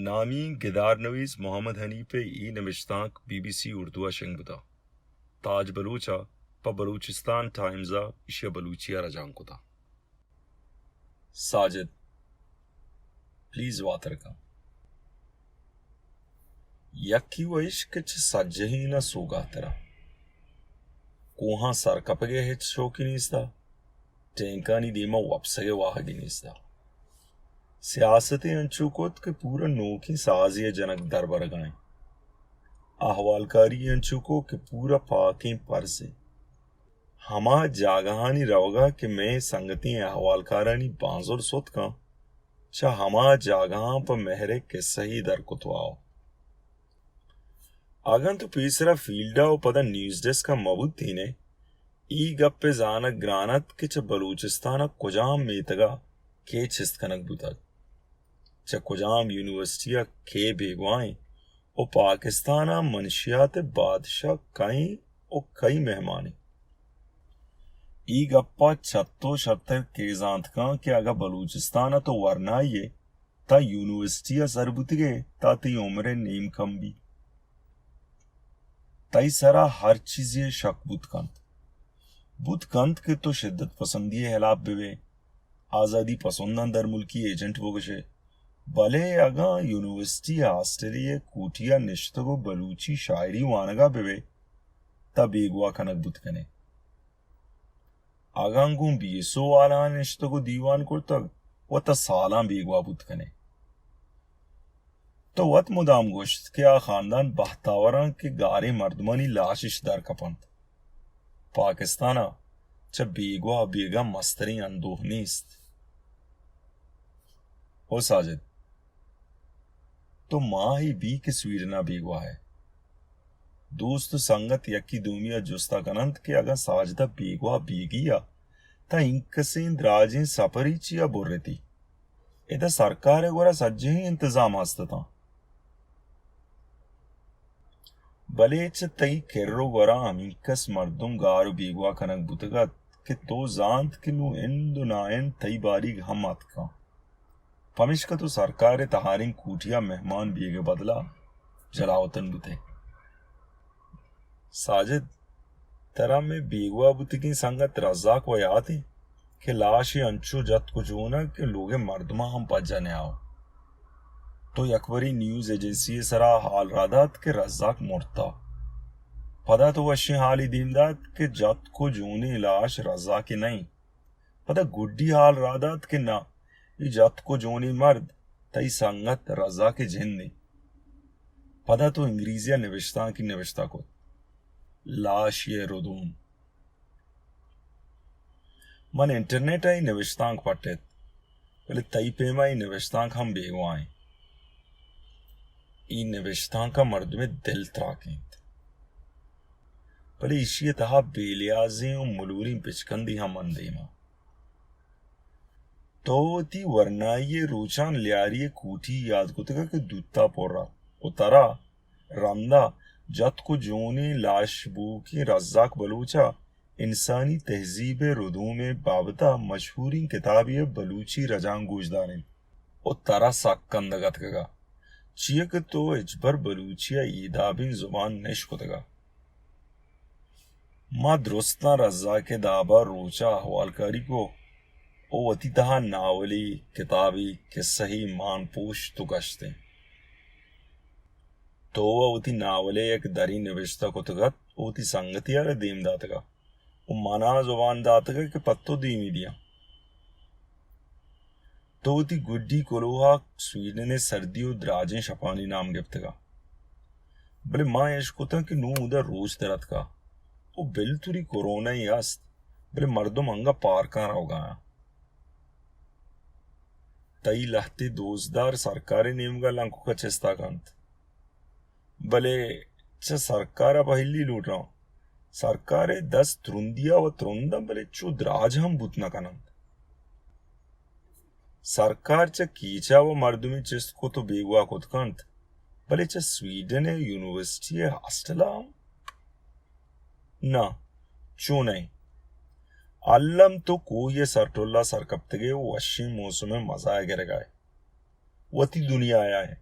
نامی گدار نویس محمد حنیف ءِ اے نبشتانک بی بی سی اردو ءَ شنگ بوتگ۔ تاج بلوچ ءَ پہ بلوچستان ٹائمز ءَ ایشی ءَ بلوچی ءَ رجانک کتگ۔ ساجد، پلیز واتر کن۔ یکے و اش کہ چہ سجہیں ءَ سوگاتر ءَ۔ کوہاں سر کپگ ءِ ہچ شوقے نیست ءَ، ٹینکانی دیم ءَ وپسگ ءِ واہگے نیست ءَ۔ سیاستے انچو کت کہ پورا نوکیں سازے ءِ جنگ دربرگ ءَ ایں۔ احوالکاری انچو کو کہ پورا پاکیں پرزے۔ ہما جاگہانی روگ ءَ کہ مئے سنگتیں احوالکارانی بانزل ستکاں، چہ ہما جاگہاں پہ مہر ءِ کسہے در کت و آؤ۔ اگاں تو پیسرا فیلڈ ءَ و پدا نیوز ڈیسک ءَ مہ بوتین ئے، اے گپ ءِ زانگ گران ات کہ چہ بلوچستان ءَ کجام میتگ ءَ کے چست کنگ بوتگ، چہ کجام یونیورسٹی ءَ کے بیگواہ ایں و پاکستان ءَ منشیات ءِ بادشاہ کئے ایں و کئی مہمان ایں۔ اے گپ ءَ چت و شرتر کے زانت کن کہ اگاں بلوچستان ءَ تو ورنائی ئے، تاں یونیورسٹی ءَ سر بوتگ ئے، تاں تئی عمر ءِ نیم کم بی۔ تئی سرا ہر چیزے ءِ شک بوت کنت۔ بوت کنت کہ تو شدت پسندی ءِ ہلاپ بہ بئے، آزادی پسنداں درملکی ایجنٹ بگوش ئے، بلے اگاں یونیورسٹی ءِ ہاسٹلے ءِ کوٹی ءَ نشتگ و بلوچی شاعری وانگ ءَ بہ بئے، تاں بیگواہ کنگ بوت کن ئے۔ اگاں گوں بی ایس او والاں نشتگ و دیوان کرتگ و تاں سالاں بیگواہ بوت کن ئے۔ تو وت مدام گوشت کہ آ خاندان بہتاوراں کہ گاریں مردمانی لاش اش در کپنت۔ پاکستان ءَ چہ بیگواہ بیگ ءَ مستریں اندوہ نیست۔ او ساجد، تو ماہے بی کہ سویڈن ءَ بیگواہ ئے۔ دوست و سنگت یکے دومی ءَ جست ءَ کن انت کہ اگاں ساجد ءَ بیگواہ بیگی ءَ تاں اینکسیں دراجیں سپرے چیا برتی؟ ادا سرکار ءِ گورا سجہیں انتظام ہست اتاں۔ بلے چہ تئی کر و گورا ہمینکس مردم گار و بیگواہ کنگ بوتگ ات کہ تو زانت کہ نوں ہند و ناہند تئی باریگ ہم اتکاں۔ پمیشکا تو سرکار ءِ تہاریں کوٹی ءَ مہمان بیگ ءِ بدل ءَ جلاوطن بوت ئے۔ ساجد، ترا مئے بیگواہ بوتگیں سنگت رزاق و یات انت کہ لاشے انچو جتک و جونگ کہ لوگ ءِ مردماں ہم پجا نیاؤ۔ تو یکبرے نیوز ایجنسی ءِ سرا حال را دات کہ رزاق مرتا۔ پدا تو وشیں حالے دیم دات کہ جتک و جونیں لاش رزاق ءِ نہ انت۔ پدا گڈی حال را دات کہ نہ، اے جتک و جونیں مرد تئی سنگت رزاق ءِ جند انت۔ پدا تو انگریزی ءَ نبشتانکے نبشتہ کت، لاشی ءِ ردوم۔ من انٹرنیٹ ءَ اے نبشتانک پٹت، بلے تئی پیما اے نبشتانک ہم بیگواہ انت۔ اے نبشتانک ءَ مردم ءِ دل تراکینت، بلے ایشی ءِ تہا بے لیازیں و ملوریں بچکندے ہم من دیما۔ تو وتی ورنائی ءِ روچاں لیاری ءِ کوٹی یاد کتگ کہ دوتا پر ءَ و ترا رندا جتک و جونیں لاش بوکیں رزاق بلوچ ءَ انسانی تہذیب ءِ ردوم ءِ بابت ءَ مشہوریں کتابے ءِ بلوچی رجانک گوشدارینت و ترا سک کندگ اتکگ ءَ، چیا کہ تو ہچبر بلوچی ءَ اے دابیں زبان نہ اشکتگ ءَ۔ ما درستاں رزاق ءِ داب ءَ روچ ءَ احوالکاری کو و وتی تہا ناولے، کتابے، کسہے مان پوشت و کشتیں۔ تو ءَ وتی ناول ءِ یک درے نبشتہ کتگ ات و وتی سنگتے ءَ را دیم داتگ ءَ و منا زبان داتگ ءَ کہ پہ تو دیمی دیاں۔ تو وتی گڈی کلوہ ءَ سویڈن ءِ سردی و دراجیں شپانی نام گپتگ ءَ۔ بلے ما اشکتاں کہ نوں اودا روچ در اتکا و بلتری کرونا ئی است، بلے مردم انگا پارکاں روگا آں۔ تئی لہتے دوستدار سرکار ءِ نیمگا لنککا چستا کنت۔ بلے چہ سرکار ءَ پہلی لوٹاں۔ سرکار ءِ دست ترندی ءَ و ترند انت، بلے چو دراج ہم بوت نہ کن انت۔ سرکار چہ کیچ ءَ و مردمے چست کت و بیگواہ کت کنت، بلے چہ سویڈن ءِ یونیورسٹی ءِ ہاسٹل ءَ ہم؟ ناں، چو نہ انت۔ الم تو کوہی ءِ سرٹل ءَ سرکپتگ ئے و وشیں موسم ءِ مزہ ءَ گرگ ءَ ئے۔ وتی دنیا ءَ ئے۔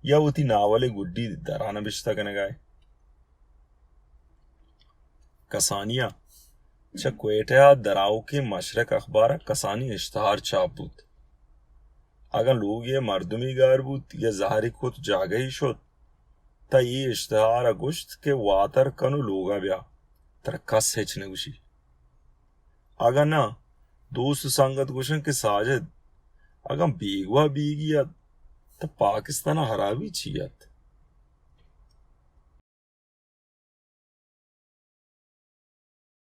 یا وتی ناول ءِ گڈی درا نبشتہ کنگا ئے؟ کسانی ءَ چہ کوئٹہ ءَ درآؤکیں مشرق اخبار ءَ کسانی اشتہار چاپ بوت۔ اگاں لوگے ءِ مردمے گار بوت یا زہرے کت جاگہے شت، تہ اے اشتہار ءَ گوشت کہ واتر کن و لوگا بیا، ترا کس ہچ نگوشی۔ اگاں نہ، دوست و سنگت گوشن کہ ساجد، اگاں بیگواہ بیگی ات، تہ پاکستان ءَ ہرابی چی ات؟